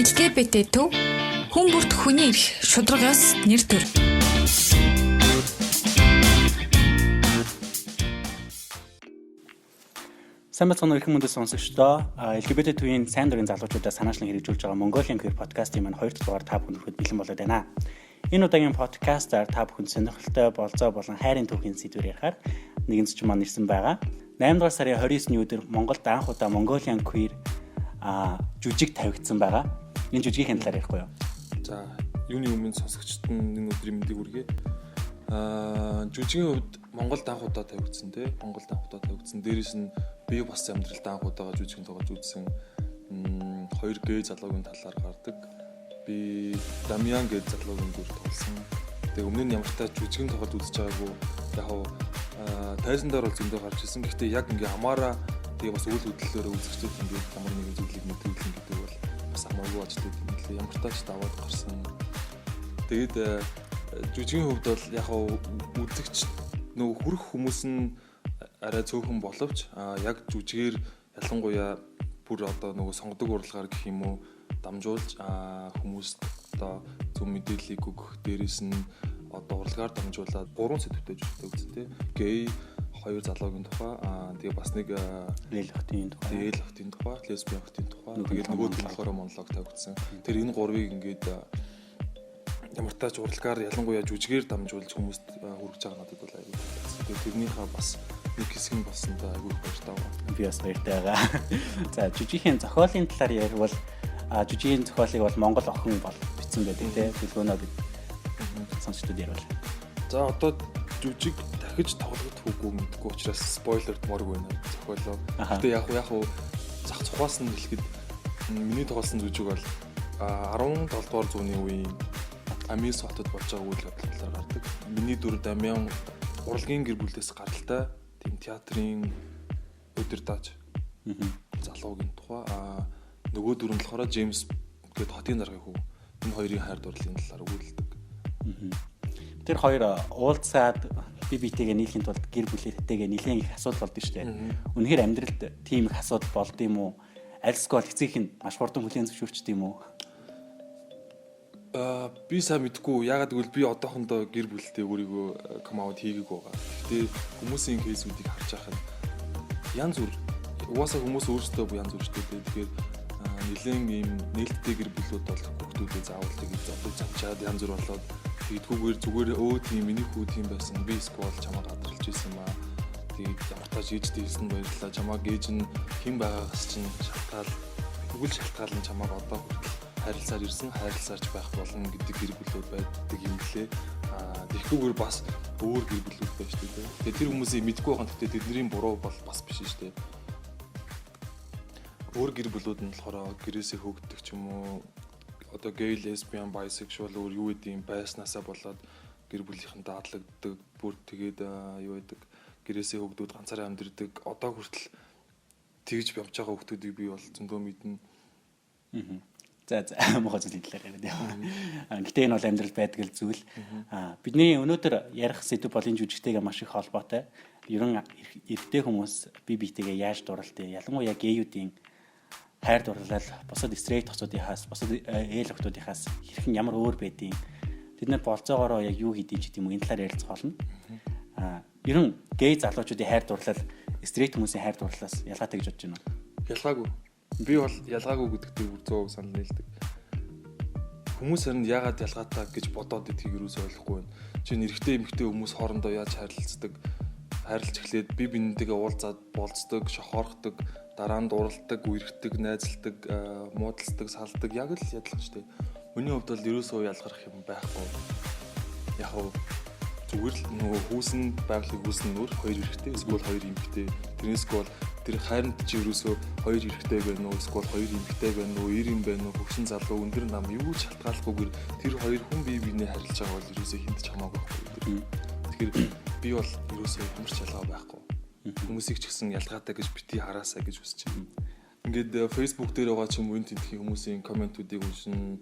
LGBT төв хүн бүрт хүний эрх, шударга ёс, нэр төр. Сайн байцгаана уу эрхэм мөндөд сонсогчдоо. LGBT төвийн сайн дурын залуучуудаа санаачлан хэрэгжүүлж байгаа Mongolian Queer podcast-ийн маань 2 дахь дугаар та бүхэнд хүрэхэд бэлэн болоод байна. Энэ удаагийн подкастаар та бүхэнд сонирхолтой болзоо болон хайрын түүхийн сэдвээр ярихаар нэгэн зочин маань ирсэн байгаа. 8 дугаар сарын 29-ний өдөр Монголд анх удаа Mongolian Queer жүжиг тавигдсан байгаа. Энэ жүжигийн талаар ярихгүй юу? За, юуны өмнө сонсогчдод нь энэ өдрийн мэндийг хүргэе. Жүжигийн хувьд Монголд анх удаа тавигдсан тий. Монголд анх удаа тавигдсан. Дээрээс нь би бас амьдралд анх удаага жүжигэн тоглож үзсэн. Хоёр гей залуугийн талаар гардаг. Би Дамьян гэж залуугийн дүр тоглосон. Тэгээ өмнө нь ямар ч тач жүжигэн тоглож үзэж байгаагүй. Яг хуу тайзан дээр бол зөндөө гарч ирсэн. Гэхдээ яг ингээ хамаараа тэгээ бас үйл хөдлөлөөрөө үзэгчдэд ингээ ямар нэгэн зүйлийг мэдүүлнэ гэдэг бол бас хамаагүй ажил юм лээ. Ямар тач даваад гарсан. Тэгээд жүжигийн хувьд бол яг хуу үзэгч нөгөө хүрэх хүмүүс нь арай цөөхөн боловч яг жүжигээр ялангуяа бүр одоо нөгөө сонгодог урлагаар гэх юм уу дамжуулж хүмүүст одоо зөв мэдээллийг өгөх, дээрээс нь одоо урлагаар дамжуулаад 3 сэдвтэй жүжиг тавигдсан тий. Гей хоёр залуугийн тухай, тэгээ бас нэг Лел охтын тухай, Лел охтын тухай, лесбийн охтын тухай, тэгээд нөгөө нь болохоор монолог тавигдсан. Тэр энэ гурвыг ингээд ямар тач урлагаар ялангуяа жүжигээр дамжуулж хүмүүст хүргэж байгаа надад бол аюул таалагдсан. Тэгээд тэрнийхээ бас нэг хэсэг нь болсондоо аюул их баяртай байгаа. Би бас баяртай байгаа. За, жүжигийн зохиолын талаар яривал жүжигийн зохиолыг бол Монгол охин бол бичсэн байдаг тий. Бүлгөөнөө бид сонсогчдод ярил. За, одоо жүжиг дахиж тоглогдох үгүй мэдгүй учраас спойлердморг байна зохиолоо. Гэтэ яг уу зах цухаас нь хэлэхэд миний тоглосон жүжиг бол 17 дугаар зууны үеийн Амис хотод болж байгаа үйл явдал талаар гардаг. Миний дүр Дамьян урлагийн гэр бүлээс гаралтай тийм театрын удирдаач залуугийн тухай. Нөгөө дүр нь болохоор Джеймс гээд хотын даргын хүү. Энэ хоёрын хайр дурлалын талаар өгүүлдэг. Тэр хоёр уулзаад би биетэйгээ нийлэхийн тулд гэр бүлээтэйгээ нэлээд их асуудал болд нь шүү дээ. Үнэхээр амьдралд тийм их асуудал болд юм уу? Альсгүй бол эцгийнх нь маш хурдан хүлээн зөвшөөрчдөг юм уу? Би сайн мэдэхгүй. Яагаад гэвэл би одоохондоо гэр бүлтэй өөрийгөө come out хийгээгүй байгаа. Гэхдээ хүмүүсийн кейсүүдийг харж байхад янз бүр угаасаа хүмүүс өөрсдөө янз бүр шүү дээ. Тэгэхээр нэлээд ийм нээлттэй гэр бүлүүд бол хүүхдүүдээ заавал тэгж зодож замчаад янз бүр болоод тэгдгүүгээр зүгээр өө тийм миний хүү тийм байсан. Би эсвэл чамаа гадарлаж исэн юм аа. Тэгээд ямар тач ээжтэй хэлсэн баярлалаа. Чамааг ээж нь хэн байгаагаас чинь шалтгаал тэгвэл шалтгаал нь чамааг одоо хүртэл харилцаар ирсэн, харилцаарч байх болно гэдэг гэр бүлүүд байдаг юм лээ. Тэгэхгүйгээр бас өөр гэр бүлүүд байж шүү дээ. Тэгээ тэр хүмүүсийг мэдгүй байгаа нь гэхдээ тэдний буруу бол бас биш шүү дээ. Өөр гэр бүлүүд нь болохоор гэрээсээ хөөгддөг ч юм уу, одоо гей, лесбиан, bisexual өөр юу гэдэг юм байснаасаа болоод гэр бүлийнхэн дадлагддаг, бүр тэгээд юу гэдэг гэрээсээ хөөгдүүд ганцаараа амьдардаг. Одоо хүртэл тэгж явж байгаа хүмүүсийг би бол зөндөө мэднэ. За муухай зүйлийн талаар яриад яа. Гэтэ энэ бол амьдрал байдаг л зүйл. Бидний өнөөдөр ярих сэдв бол энэ жүжигтэйгээ маш их холбоотой. Ер нь эрэгтэй хүмүүс бие биетэйгээ яаж дурлалтай, ялангуяа геюудын хайр дурлал бусад стрейт охцуудынхаас, бусад ээл охтуудынхаас хэрхэн ямар өөр байдیں۔ Тэд нар болцоогоороо яг юу хийдэг ч гэдэм үү, энэ талаар ярилцах болно. Ер нь гей залуучуудын хайр дурлал стрейт хүмүүсийн хайр дурлалаас ялгаатай гэж бодож байна уу? Ялгаагүй. Би бол ялгаагүй гэдэг дээр бүр 100% санал нийлдэг. Хүмүүс харин яагаад ялгаатай гэж бодоод идхийг юусоо ойлгохгүй байна. Чи эрэгтэй эмэгтэй хүмүүс хоорондоо яаж харилцдаг, харилцж эхлээд бие биентэйгээ уулзаад болцдог, шохоорхдаг, дараа нь дурлалдаг, үерхдэг, найзалдаг, муудалцдаг, салдаг яг л ядлах шүү дээ. Миний хувьд бол ерөөсөө ялгарх юм байхгүй. Яг хав зүгээр л нөгөө хүүсэн байгалийн хүүсэн нүр хоёр эрэгтэй эсвэл хоёр эмэгтэй. Тэрнээс бол тэр хайранд чи ерөөсөө хоёр эрэгтэй байна уу, эсвэл хоёр эмэгтэй байна уу, эр юм байна уу, хөгшин залуу, өндөр нам юу ч шалтгааллахгүйгээр тэр хоёр хүн бие биенээ харилцаж байгаа бол ерөөсөө хүнд ч хамаагүй байхгүй. Тэгэхээр би бол ерөөсөө ямар ч ялгаа байхгүй. Хүмүүсийг ч гэсэн ялгаатай гэж бити хараасаа гэж хүсэж байна. Ингээд Facebook дээр байгаа ч юм уу энэ тентхийн хүмүүсийн комментүүдийг уншин,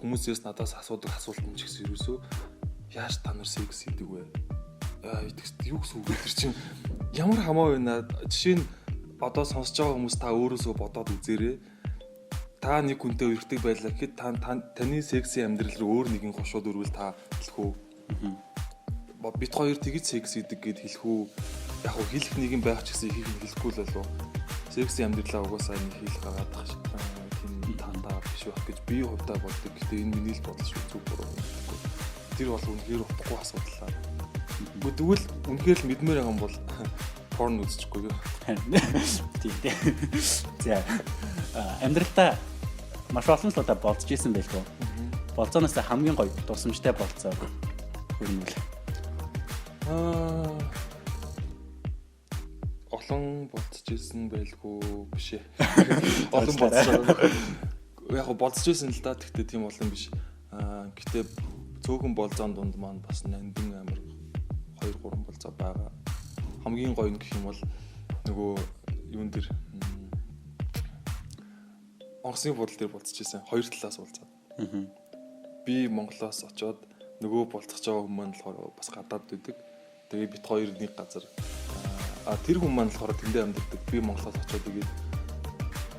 хүмүүсээс надаас асуудаг асуулт нь ч гэсэн ерөөсөө яаж та нар секс хийдэг вэ? Юу гэсэн үг вэ? Тэр чинь ямар хамаа байна? Жишээ нь одоо сонсож байгаа хүмүүс та өөрөөсөө бодоод үзээрэй. Та нэг хүнтэй үерхдэг байлаа гэхэд та таны секси амьдрал руу өөр нэгэн хошууд өрвөл та хэлэх үү? Бит хоёр тэгж секс хийдэг гэд хэлэх үү? Яг хөө хэлэх нэгэн байх ч гэсэн их их хэлэхгүй л болов. Секси амьдралаа угаасаа нэг хэл гаргаад тах тийм тандаа биш байх гэж би хувьдаа боддог. Гэтэ энэ миний л бодол шүү, зүг буруу юм гэхгүй. Тэр бол үнэхээр утгагүй асуудал. Гэхдээ тэгвэл үнэхээр л мэдмээр байгаа юм бол порн үзчихгүй юу? Тийм тий. За амьдралдаа маш олон л удаа болцож исэн байлгүй. Болцооноос хамгийн гоё дурсамжтай болцоог хөрнүүл. Олон болцож исэн байлгүй биш ээ. Олон болцоо. Яг го болцож исэн л да. Тэгтээ тийм олон биш. Гэтэ цөөхөн болзоон дунд маань бас нандин амар 2 3 болцоо байгаа. Хамгийн гоё нь гэх юм бол нөгөө юун дээр онгоцны буудлын дээр болцож исэн. Хоёр талаас болцоод. Би Монголоос очоод нөгөө болцож байгаа хүмүүс маань болохоор бас гадаад байдаг. Тэгээ бит хоёр нэг газар. Тэр хүн маань болохоор тэндээ амьдардаг. Би Монголоос очоод тэгээд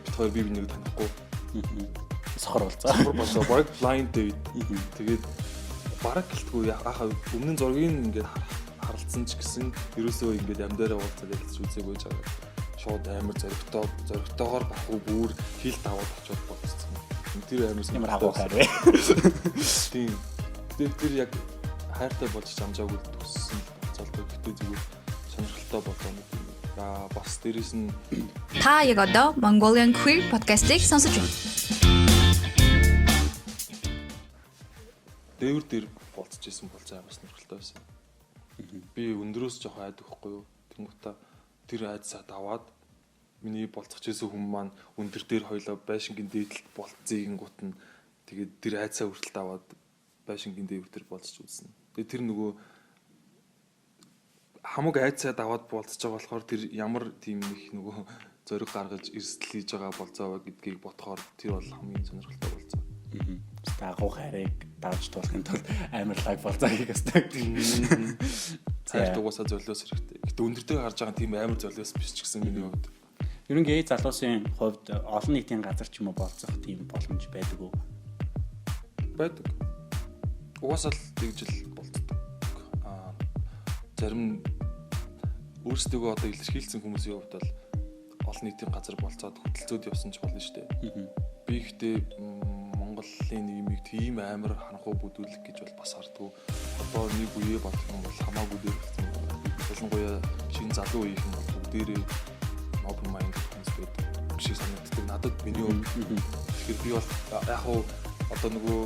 бит хоёр бие биенийг танихгүй. Сохор болцоо. Сохор болцоо. Бараг blind date. Тэгээд бараг гэлтгүй яхаа өмнө нь зургийг ингээд харалцсан ч гэсэн ерөөсөө ингээд амьдараа уулзаад ярилцж үзээгүй ч байгаа. Шууд амар зоригтойгоор бахуу бүр хил даваад очиод болцсон. Тэр амар ямар агуу хайр вэ? Тийм. Тэр тэр яг хайртай болж амжаагүй төссөн болцоолтой. Гэтэ зүгээр сонирхолтой болоо нэг юм. Аа бас дээрэс нь та яг одоо Mongolian Queer podcast-ыг сонсож байна. Дээвэр дээр болцож исэн болцоо амар сонирхолтой байсан. Би өндрөөс жоохон айдаг хгүй юу. Тэнгуутаа тэр айдсаа даваад миний болцож исэн хүн маань өндөр дээр хоёлоо байшингийн дээдэлт болцъё гингуут нь тэгээд тэр айдсаа хүртэл даваад байшингийн дээвэр дээр болцож үзсэн. Тэгээд тэр нөгөө хамаг айдсаа даваад болцож байгаа болохоор тэр ямар тийм их нөгөө зориг гаргаж эрсдэл хийж байгаа болцоо вэ гэдгийг бодохоор тэр бол хамгийн сонирхолтой болцоо. Агуу хайрыг давж туулахын тулд амар лаг болцоо хийх ёстой. Хайрт угаасаа золиос хэрэгтэй. Гэтэ өндөр дээр харж байгаа тийм амар золиос биш ч гэсэн миний хувьд. Ер нь гей залуусын хувьд олон нийтийн газар ч юм уу болцох тийм боломж байдаг уу? Байдаг. Угаасаа л тэгж л болцдог. Зарим өөрсдөө одоо илэрхийлсэн хүмүүсийн хувьд бол олон нийтийн газар болцоод хөтөлцөөд явсан ч болно шүү дээ. Би ихтэй Монголын нийгмийг тийм амар харанхуй бүдүүлэх гэж бол бас хардггүй. Одоо нэг үе бодох юм бол хамаагүй дээр болсон юм байна. Ялангуяа шинэ залуу үеийнхэн бол бүгдээрээ open mind хүмүүс байдаг шиг санагддаг. Надад миний хувьд. Тэгэхээр би бол яг хуу одоо нөгөө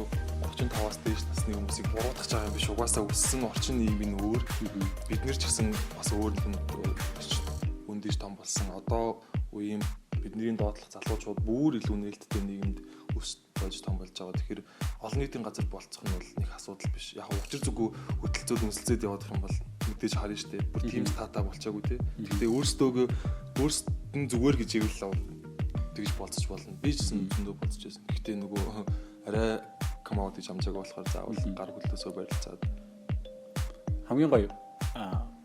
35-аас дээш насны хүмүүсийг буруутгах байгаа юм биш. Угаасаа өссөн орчин нийгэм нь өөр. Бид нэр ч гэсэн бас өөр юм өндөж том болсон. Одоо үеийн бидний доотлох залуучууд бүр илүү нээлттэй нийгэмд өс болж том болж байгаа. Тэгэхээр олон нийтийн газар болцох нь бол нэг асуудал биш. Яг учир зүггүй хөтөлцөөд үнсэлцээд явах юм бол мэдээж харна шүү дээ. Бүр тийм статаа болчоогүй те. Гэхдээ өөрсдөө өөрсдөд нь зүгээр гэж ивэл тэгж болцож болно. Би ч гэсэн зөндөө болцож байсан. Гэхдээ нөгөө арай come out гэж амжаагүй болохоор заавал гар хөлөөсөө барилцаад хамгийн гоё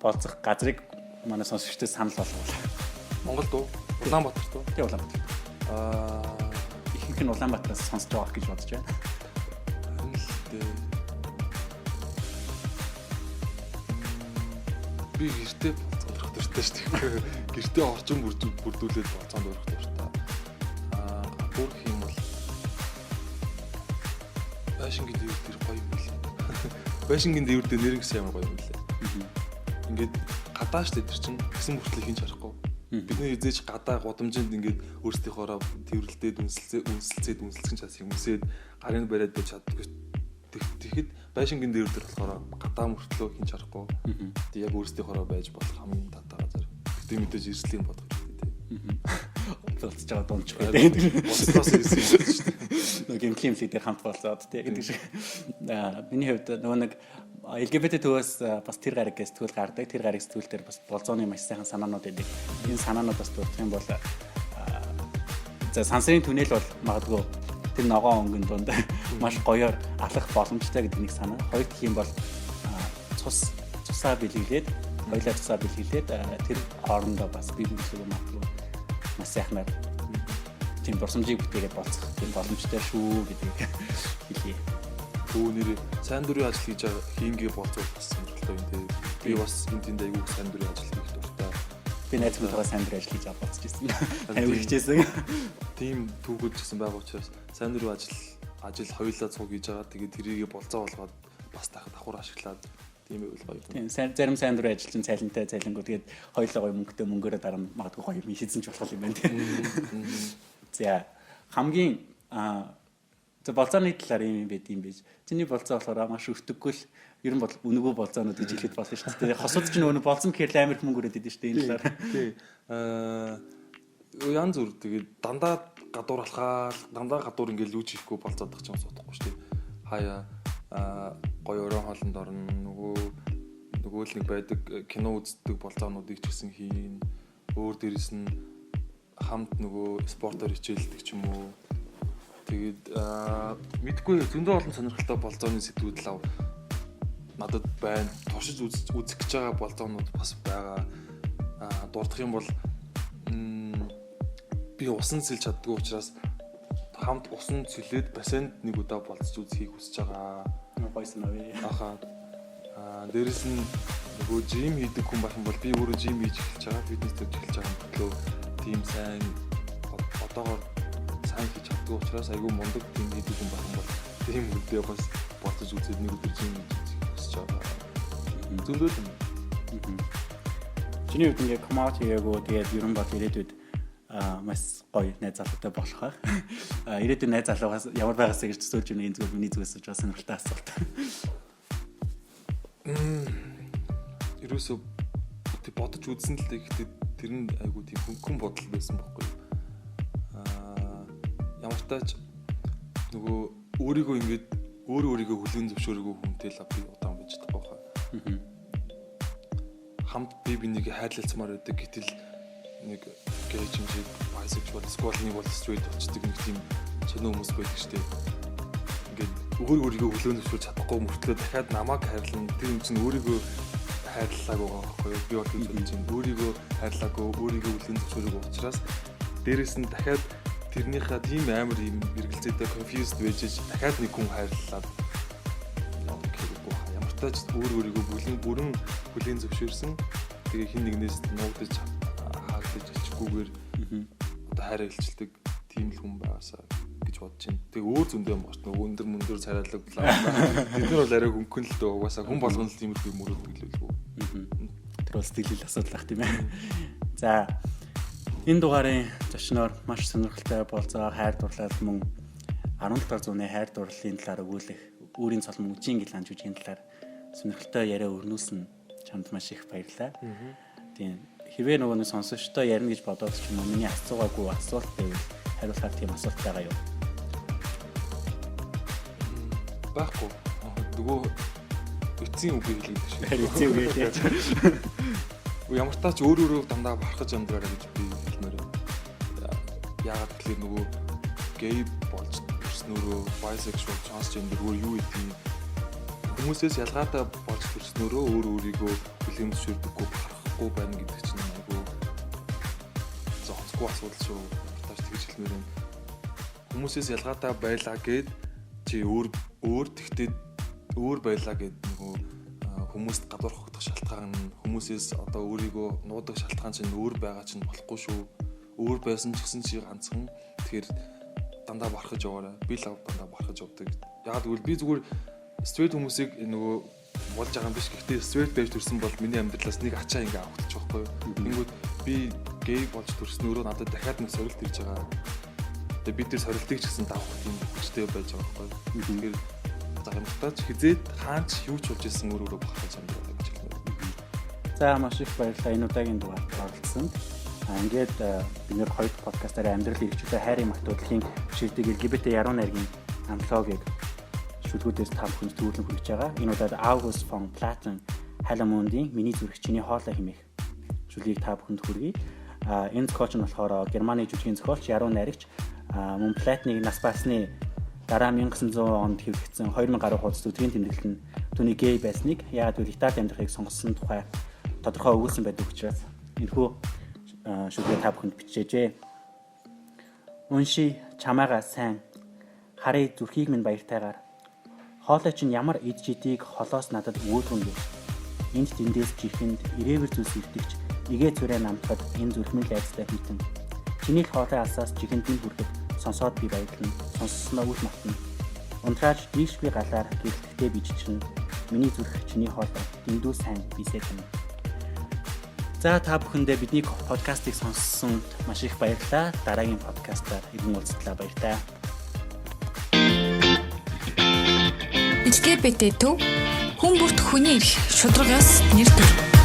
болцох газрыг манай сонсогчдод санал болгоул. Монголд уу? Улаанбаатарт уу? Тийм, Улаанбаатар. Ихэнх нь Улаанбаатараас сонсож байгаа гэж бодож байна. Харин л дээ. Би гэртээ болцоонд орох дуртай шүү дээ. Гэртээ орчин бүрдүүлээд болцоонд орох дуртай. Гадуур гэх юм бол байшингийн дээвэр дээр гоё юм билээ. Байшингийн дээвэр дээр нэрнгэс ямар гоё юм билээ. Ингээд гадаа шүү дээ тэр чинь гэсэн мөртлөө хинч харахгүй. Бид нэр эзэж гадаа гудамжинд ингээд өөрсдийнхоороо тэрвэрлдээд үнсэлцээд үнсэлцэн чаас юмсээд гарын бариад байж чаддаггүй. Тэгэхэд байшингийн дээвэр дээр болохоор гадаа мөртлөө хинч харахгүй. Тэг яг өөрсдийнхоороо байж болох хамгийн татаа газар. Гэтэ мэдээж эрсдлийг бодох хэрэгтэй тий. Болцож байгаа дундчгүй тий. Болцоос ирсэн юм шүү дээ. Нөгөө гэмтлийн имлэг дээр хамт болцоод тий гэдэг шиг. Миний хувьд нөгөө нэг LGBT төвөөс бас тэр гариг сэтгүүл гардаг. Тэр гариг сэтгүүл дээр бас болзооны маш сайхан санаанууд байдаг. Энэ санаануудаас дурдах юм бол за сансрын түнэл бол магадгүй тэр ногоон өнгөн дунд маш гоёор алах боломжтой гэдэг нэг санаа. Хоёр гэх юм бол цусаа бэлгэлээд, хоёлаа цусаа бэлгэлээд тэр хоорондоо бас бие биенээ магадгүй маш сайхнаар Тийм дурсамжийг бүтээгээд болцох тийм боломжтой шүү гэдгийг хэлье. Хөө нэр сайн дурын ажил хийж байгаа хийнгээ болцвол бас сонирхолтой юм те. Би бас энэ тэнд айгүй сайн дурын ажил хийх дуртай. Би найз минийхээ сайн дурын ажил хийж авах болцож ирсэн. Аюу хичээсэн. Тийм түүхүүд ч гэсэн байгаа учраас сайн дурын ажил хоёулаа цуг хийж байгаа. Тэгээд тэрийгэ болцоо болгоод бас давхар ашиглаад тийм байвал гоё. Тийм сайн зарим сайн дурын ажил чинь цалинтай цалингуу тэгээд хоёулаа гоё мөнгөтэй мөнгөөрөө дараа нь магадгүй гоё юм хийсэн ч болох юм байна тийм. За хамгийн за болцооны талаар юм байд юм биш. Чиний болцоо болохоор маш өртөггүй л ер нь бол үнэгүй болцоонууд гэж хэлэхэд болно шүү дээ. Хосууд ч нөгөө болцсон гэхээр л амар их мөнгө өрөөд идэв шүү дээ энэ талаар. Тий. Янз бүр тэгээд дандаа гадуур алхаал дандаа гадуур ингээл юу ч хийхгүй болцоодох ч юм судахгүй шүү дээ. Хаяа гоё оройн хоолнд орно, нөгөө л нэг байдаг кино үздэг болцоонуудыг ч гэсэн хийн. Өөр дээрэс нь хамт нөгөө спортоор хичээлдэг ч юм уу. Тэгээд мэдгүй зөндөө олон сонирхолтой болцооны сэдвүүд л надад байна. Туршиж үзэх гэж байгаа болцоонууд бас байгаа. Дурдах юм бол би усан сэлж чаддгүй учраас хамт усан цөлөөд бассейнд нэг удаа болцож үзхийг хүсэж байгаа. Гоё санаа вэ. Аха. Дээрэс нь нөгөө жим хийдэг хүн байх юм бол би өөрөө жим хийж эхэлж байгаа, фитнес тавьж эхэлж байгаа мөртлөө тийм сайн одоогоор сайн хийж чаддгүй учраас айгүй мундаг тийм хийдэг хүн байх юм бол тийм хүнтэй бас болцож үзээд нэг өдөр жим хийж үзхийг хүсэж байгаа. Зөндөө л юм. Чиний хувьд ингээ come out хийгээгүй тэгээд ер нь бол ирээдүйд маш гоё найз залуутай болох байх. Ирээдүйн найз залуугаас ямар байгаасаа гэж төсөөлж байна энэ зүгээр миний зүгээс сууж байгаа сонирхолтой асуулт. Ерөөсөө тэг бодож үзсэн л дээ. Гэхдээ тэр нь айгүй тийм хөнгөн бодол байсан байхгүй юу. Ямар тач нөгөө өөрийгөө ингээд өөрөө өөрийгөө хүлээн зөвшөөрөөгүй хүнтэй л би удаан байж чадахгүй хаа. Хамт би бинийг хайрлалцмаар байдаг. Гэтэл нэг гей юм шиг bisexual, эсвэл нэг бол straight болчдөг нэг тийм сонин хүмүүс байдаг штеп. Ингээд өөр өөрийгөө хүлээн зөвшөөрч чадахгүй мөртлөө дахиад намайг хайрлана. Тэр юм чинь өөрийгөө хайрлаагүй байгаа байхгүй юу? Би бол гэж бодож байна. Өөрийгөө хайрлаагүй, өөрийгөө хүлээн зөвшөөрөөгүй учраас дээрэс нь дахиад тэрнийхээ тийм амар юм эргэлзээтэй confused байж дахиад нэг хүн хайрлаад явах хэрэггүй хаа. Ямар ч тач өөр өөрийгөө бүрэн хүлээн зөвшөөрсөн. Тэгээ хин нэгнээс нуугдаж хаагдаж ичихгүйгээр одоо хайраа илчилдэг тийм л хүн байгаасаа гэж бодож байна. Тэгээ өөр зөндөө юм багт нөгөө өндөр мөндөр царайлаг бла. Тэд нар бол арай хөнгөн л дөө угаасаа хүн болгоно л тиймэрхүү юм өрөөдөг л байлгүй. Тэр бол сэтгэл асуудал ах тийм ээ. За энэ дугаарын зочноор маш сонирхолтой болцоо хайр дурлал мөн 17 дугаар зууны хайр дурлалын талаар өгүүлэх өөрийн цолмон үжийн гэлэн жүжигийн талаар сонирхолтой яриа өрнүүлсэн чамд маш их баярлалаа. Тийм хэрвээ нөгөө нэг сонсогчдоо ярина гэж бодоод ч юм уу миний асуугаагүй асуулт байвал хариулахаар тийм асуулт байгаа юу? Байхгүй. Нөгөө эцсийн үгийг хэлээд шиг. Харин эцсийн үгийг хэлээд. Ямар тач өөр өөрөө дандаа бархаж амьдраарай гэж би хэлмээр байна. Яагаад гэхээр нөгөө гей болж төрснөөрөө bisexual, transgender өөр юу гэдгийг хүмүүсээс ялгаатай болж төрснөөрөө өөр өөрийгөө хүлээн зөвшөөрдөггүй барахгүй байна гэдэг чинь айгүй зохицгүй асуудал шүү. Тааш тэгж хэлмээр байна. Хүмүүсээс ялгаатай байлаа гэд чи өөр өөр тэгтээ өөр байлаа гэд нөгөө хүмүүст гадуур хогдох шалтгаан хүмүүсээс одоо өөрийгөө нуудаг шалтгаан чинь өөр байгаа чинь болохгүй шүү. Өөр байсан ч гэсэн чи ганцхан. Тэгэхээр дандаа бархаж яваарай. Би л дандаа бархаж явдаг. Яагаад гэвэл би зүгээр straight хүмүүсийг нөгөө болж байгаа юм биш. Гэхдээ straight байж төрсэн бол миний амьдралаас нэг ачаа ингээ авагдчих байхгүй юу. Тэнгүүд би гей болж төрснөөрөө надад дахиад нэг сорилт ирж байгаа. Тэгээ би тэр сорилтыг ч гэсэн давах тийм хүчтэй байж байгаа байхгүй юу. Тэгэхээр загамтайч хизээд хаач юу ч болж исэн өөр өөрөө бахархаж амьдраа гэж хэлмээр. За маш их баярлалаа энэ удаагийн дугаард оролцсон. Ингээд бид нэр хоёр подкастаараа амьдрал эрхчлөө хайрын магтуудлын шилдэг LGBT яруу найргийн антологийг шүлгүүдээс та бүхэнд төвлөн хүргэж байгаа. Энэ удаад August von Platen Халамундын Миний зүрх чиний хоолой хэмээх шүлгийг та бүхэнд хүргэе. Энэ зохиолч нь болохоор Германы жүжигийн зохиолч, яруу найрагч, мөн Платныг нас барсны дараа 1900 онд хэвлэгдсэн 2000 гаруй хуудас өдрийн тэмдэглэл нь түүний гей байсныг яагаад гэвэл Италид амьдрахыг сонгосон тухай тодорхой өгүүлсэн байдаг учраас энэхүү шүлгээ та бүхэнд бичээжээ. Унши чамаага сайн. Харъя зүрхийг минь баяртайгаар. Хоолой чинь ямар эд жидийг холоос надад өгүүлгэн гэж. Энд тэндээс чихэнд ирээвэр зүйлс ирдэгч эгээ зүрээ намтахад энэ зүрх минь лайцтай хүйтэн. Чиний л хоолой алсаас чихэнд минь хүрэхэд сонсоод би баярлана. Сонссноо үл мартна. Унтрааж дийшгүй галаар гэрэлтэхдээ би чичрэнэ. Миний зүрх чиний хоолой дэндүү сайн бисээ тань. За та бүхэндээ бидний подкастыг сонссон маш их баярлалаа. Дараагийн подкастаар иргэн уулзтлаа, баяртай. LGBT төв хүн бүрт хүний эрх, шударга ёс, нэр төр.